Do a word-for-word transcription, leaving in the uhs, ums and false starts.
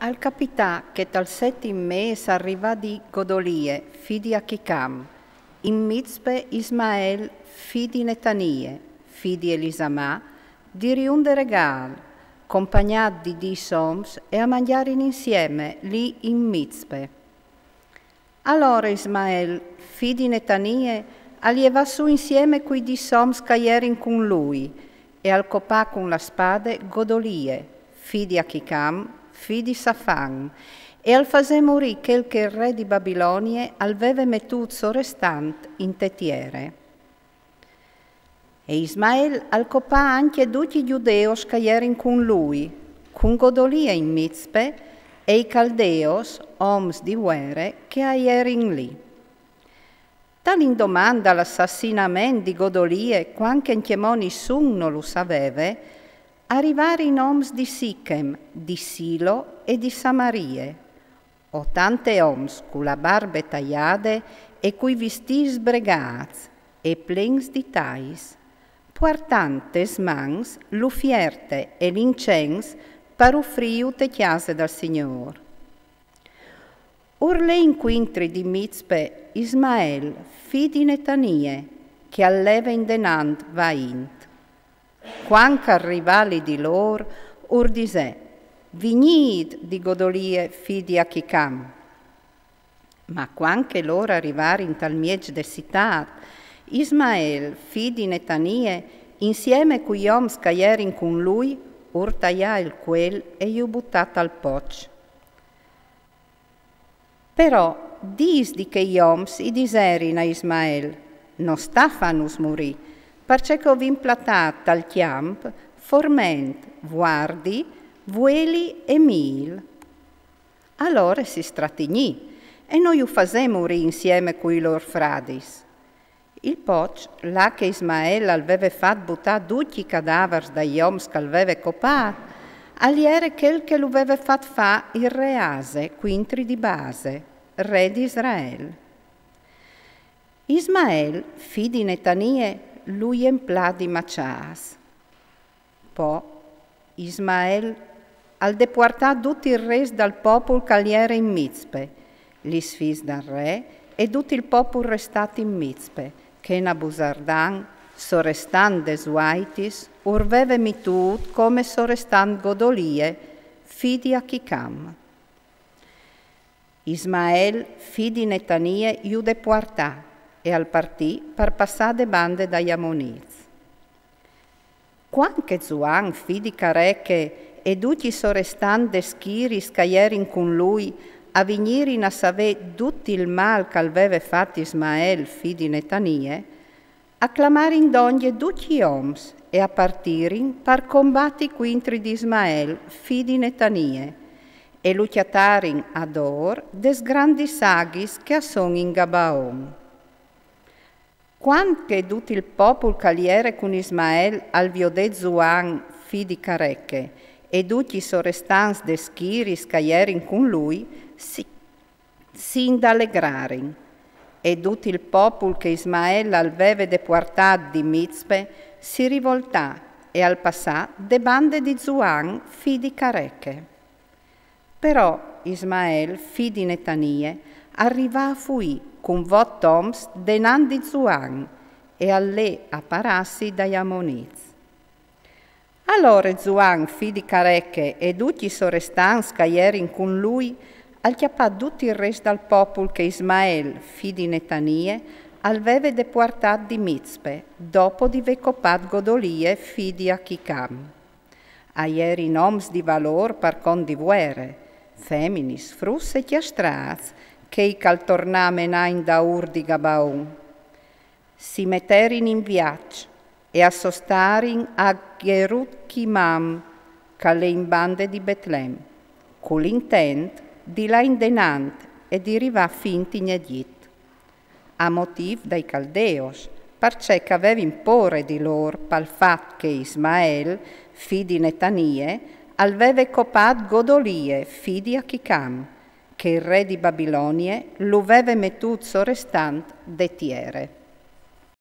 Al capità che tal setim mês al rivà di Godolie, fi di Achicam, in Mizpe Ismael, fi di Netanie, fi di Elisamà, di riunde regâl, compagnât di dîs oms, e a mangjârin insiemi li in Mizpe. Alore Ismael, fi di Netanie, al jevà sù insiemi cui dîs oms che a jerin cun lui, e al copà cun la spade Godolie, fi di Achicam, fi di Safan, e al fasè murî chel che il re di Babilonie al veve metût sorestant inte tiere. E Ismael al copà ancje ducj i gjudeos che a jerin cun lui, cun Godolie in Mizpe, e i caldeos, oms di vuere, che a jerin li. Tal indoman dal assassinament di Godolie, cuant che ancjemò nissun no lu saveve, a rivarin oms di Sichem, di Silo e di Samarie, otante oms cu la barbe taiade e cui vistîts sbregâts e plens di tais, puartant tes mans l'ufierte e l'incens par ufrîju te cjase dal Signôr. Ur lè incuintri di Mizpe Ismael, fi di Netanie, che al leve indenant vaint. Cuant che al rivà li di lôr, ur disè: Vignît di Godolie, fi di Achicam. Ma cuant che lôr a rivarin tal mieç de citât, Ismael, fi di Netanie, insiemi cui oms che a jerin cun lui, ur taià il cuel e ju butà tal poç. Però dîs di chei oms i diserin a Ismael: No sta fânus murî, parcè che o vin platât tal cjamp forment, vuardi, vueli e mîl. Alore si stratignì e no ju fasè murî insiemi cui lôr fradis. Il poç, là che Ismael al veve fat butâ ducj i cadavars dai oms che al veve copât, al jere chel che lu veve fat fâ il re Ase, cuintri di Base, re di Israel. Ismael, fi di Netanie, lu jemplà di maçâts. Po Ismael al depuartà dut il rest dal popul che al jere in Mizpe, lis fis dal re e dut il popul restât in Mizpe, che Nabuzardan, sorestant des vuaitis, ur veve metût come sorestant Godolie, fi di Achicam. Ismael, fi di Netanie, ju depuartà e al partì par passâ de bande dai Amonîts. Cuant che Zuan, fi di Careche, e ducj i sorestants des schiris che a jerin cun lui a vignirin a savê dut il mâl che al veve fat Ismael, fi di Netanie, a clamarin dongje ducj i oms e a partirin par combati cuintri di Ismael, fi di Netanie, e lu cjatarin adôr des grandis aghis che a son in Gabaon. Cuant che dut il popul che al jere cun Ismael al viodè Zuan, fi di Careche, e ducj i sorestants des schiris che a jerin cun lui, si, si indalegrarin. E dut il popul che Ismael al veve depuartât di Mizpe si rivoltà e al passà de bande di Zuan, fi di Careche. Però Ismael, fi di Netanie, al rivà a fuî cun vot oms denant di Zuan e al lè a parâsi dai Amonîts. Alore Zuan, fi di Careche, e ducj i sorestants che a jerin cun lui, al cjapà dut il rest dal popul che Ismael, fi di Netanie, al veve depuartât di Mizpe, dopo di vê copât Godolie, fi di Achicam. A jerin oms di valôr par cont di vuere, feminis, fruts e cjastrâts, chei che al tornà a menâ indaûr di Gabaon. Si meterin in viaç e a sostarin a Gerutchimam, che al è in bande di Betlem, cul intent di lâ indenant e di rivâ fint in Egjit. A motîf dai caldeos, parcè che a vevin pôre di lôr pal fat che Ismael, fi di Netanie, al veve copât Godolie, fi di Achicam, che il re di Babilonie lu veve metût sorestant de tiere.